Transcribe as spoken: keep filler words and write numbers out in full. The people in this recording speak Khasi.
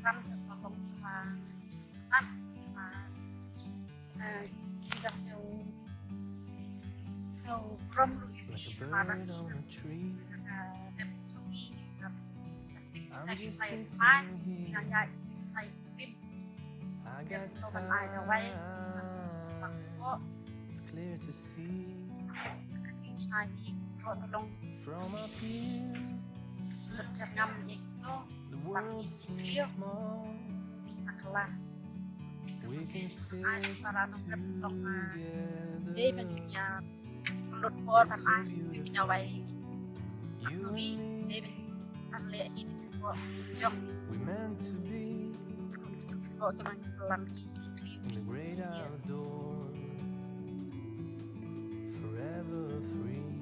Ram sa ka long ka, ka, eh, ki da sngew, sngew burom ruh ïa phi namar ba phi dang, eh, dep jong ngi, dep, dep tik tik stai pai, phi dang ïaid tik stai rim. Dep to ban ai dawai, ban spot. Ka jingshna ïa ka spot ka long. Lut jar ngam ïa kito, ban ïa ki kliar. Sa kylla. Ai para nongrep tong, ah, dei ban ïa pynlut bor ban ai ïa ki dawai. Factory dei ban leh ïa ki spot jong. Kum ki spot to ban kylla ïa ki kliar. Forever free.